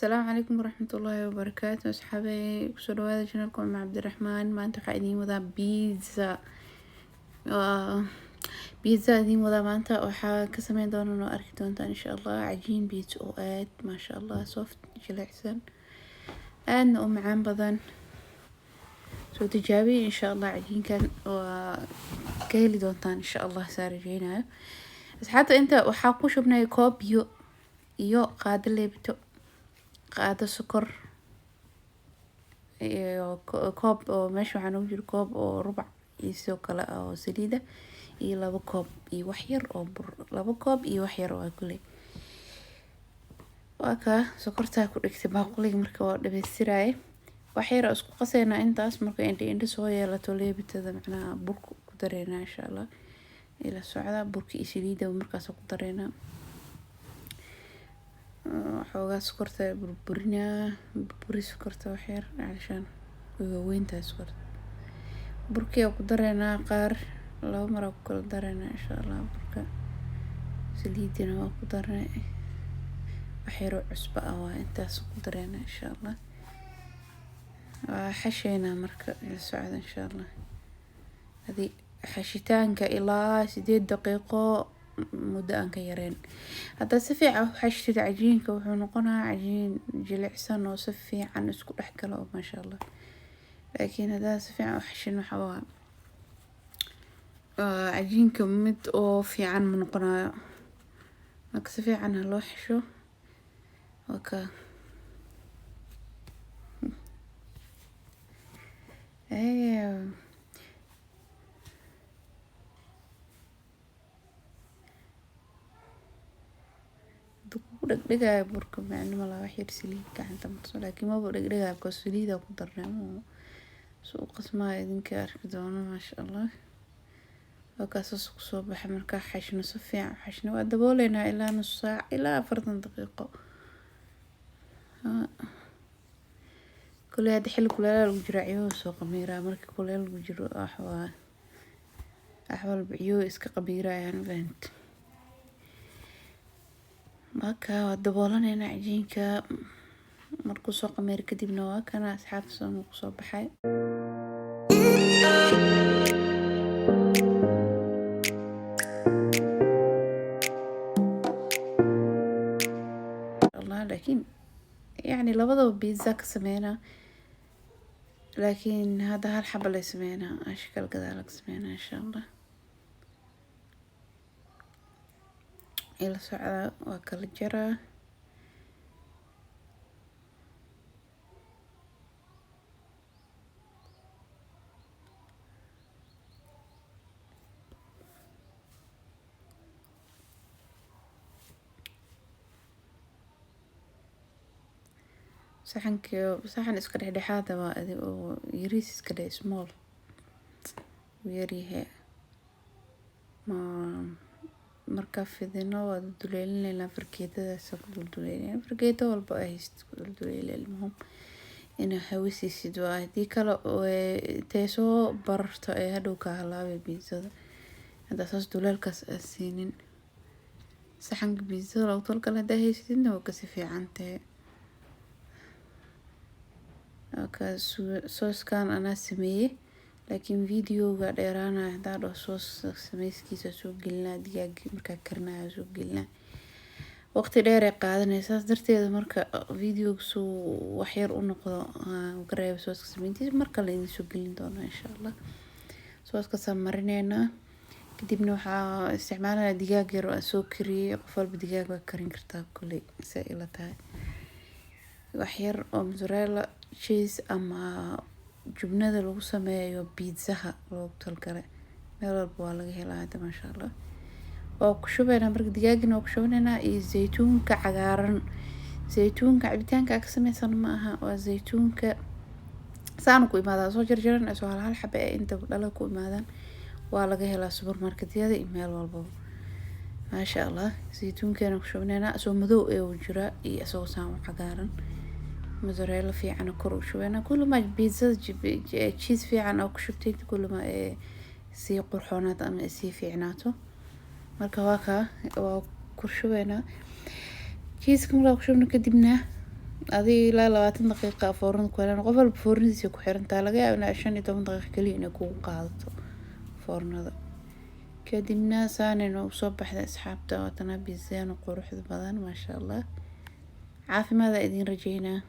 Asalaamu calaykum waraxmatullaahi wabarakaatu asxaabey, kusoo dhawaada channelka Umar Cabdiraxmaan. Maanta waxaa idiin wadaa pizza. Waa pizza idiin wadaa maanta. Waxaa ka sameyn doonaan oo arki doontaan insha Allah cajiin pizza oo aad, maasha Allah, soft, jilicsan, aadna u macaan badan. Soo tijaabiya insha Allah cajiinkan, waa ka heli doontaan insha Allah, saa rajeynayo. Asxaabta, inta waxaa ku shubnay koob biyo iyo qaado leebito, qaado sokor iyo koob oo meesha waxaa noogu jiro koob oo rubac iyo sidoo kale oo saliida iyo 2 koob iyo wax yar oo bur, 2 koob iyo wax yar waa kuley. Waa kaa sokortaa ku dhigtay baaquliga. Marka waa dhamaystiraaye, wax yar oo isku qaseynaa intaas. Marka indho indho soo yeelato leebitada, macnaha burka ku dareynaa insha Allah. Ila socda, burka iyo saliida markaas ku dareynaa. Xoogaa sokorta burburinaa, burburi sokorta wax yar calashaan way waaweyn tahay sokorta. Burkii ku dareynaa, qaar laba mar ku kala dareynaa insha Allah burka. Saliidina waa ku darnay, wax yar oo cusbo ah waa intaas ku dareynaa insha Allah. Waa xasheynaa marka, ila socda insha Allah. Adi xashitaanka ilaa 8 daqiiqo, muddo aan ka yareen. Haddaad si fiican u xashtid cajiinka, wuxuu noqonayaa cajiin jilicsan oo si fiican isku dhex galo, maasha Allah. Laakiin haddaad si fiican u xashin, waxa waa cajiinka mid oo fiican ma noqonayo. Marka si fiican ha loo xasho. Waa kaa. Haduu kugu dhegdhegaayo burka, macno malaha, wax yar saliid gacanta marso. Laakiin maba dhegdhegaayo because saliid ku darnay. Suu u qasmaayo idinka arki doono, maasha Allah. Waa kaa, saas kusoo baxay. Markaa xashno, si fiican u xashno, waa dabooleynaa ilaa nus saac ilaa 40 daqiiqo. Kuley hadda xilli kuleelaha lagu jiro, ciyuhu soo qamiiraa. Marka kuleel lagu jiro, wax waa wax walba ciyuhu iska qamiirayaan, fahant. Marka waa daboolaneynaa cajiinka. Markuu soo qamiiro kadibna waa kana, asxaabta, soo kusoo baxay. Allah, laakiin yacni labadaba pizza ka sameynaa, laakiin hadda hal xaba lay sameynaa, ashkal gadaal laga sameynaa insha Allah. Ila socda, waa kala jaraa. Saxankii saxan iska dhexdhexaada waa adi oo yariis iska dheh, small, wuu yaryahay. Ma markaa fidino, waa duleelineynaa, fargeetadaas ku dulduleelinaa. Fargeeto walba ay haysid ku dulduleeli, almuhim inaa hawo siisid waa. Haddii kale intay soo bararto ee hadhow kaa halaabay pizzada haddaa saas duleelkaas aad siinin. Saxanka pizzada loogu talagalay haddaa haysatidna, waa kasii fiican tahay. Sooskan anaa sameeyey, laakiin videoga dheeraanaya hadaa dhaho soos sameyskiisa soo gelinaa, digaag markaa karinayo soo gelinaa, waqti dheer ay qaadanaysa. Saas darteeda marka videoga suu waxyar u noqdo ka reebo sooska sameyntiisa, mar kale idin soo gelin doonaa insha Allah. Sooskaasaan marineynaa, kadibna waxaa isticmaalaya digaag yar oo aan soo kariyey. Qof walba digaag waa karin kartaa kuley, say ila tahay. Wax yar oo mozzarella cheese ama jubnada lagu sameeyo pizzaha loogu talagalay, meel walba waa laga helaa hadda, maasha Allah. Waa ku shubeynaa marka digaagina, waa ku shubaneynaa iyo zaytuunka cagaaran. Zaytuunka cabitaanka ka sameysan ma aha, waa zaytuunka saana ku imaadaa, soo jarjaran, soo hal hal xaba ee inta dhala ku imaadaan. Waa laga helaa supermarketyada iyo meel walbaba, maasha Allah. Zaytuunkeena ku shubaneynaa, asoo madow ee uu jiraa iyo asagoo saan u cagaaran. Mozzarella fiican kor u shubeynaa. Kulama pizzada cheese fiican oo ku shubtid, kulama ee sii qurxoonaato ama sii fiicnaato. Marka waa kaa, waa ku shubeynaa cheeseka. Markaa ku shubno kadibna Adiga ilaa 20 daqiiqa foornada ku helaan. Qof walba foornadiisa ku xiran tahay, laga yaabo inaa 15 daqiiqo kaliya inay kugu qaadato foornada. Kadibna saanay noogu soo baxday, asxaabta. Waatana pizza-na quruxda badan, maasha Allah. Caafimaad idiin rajeynaa.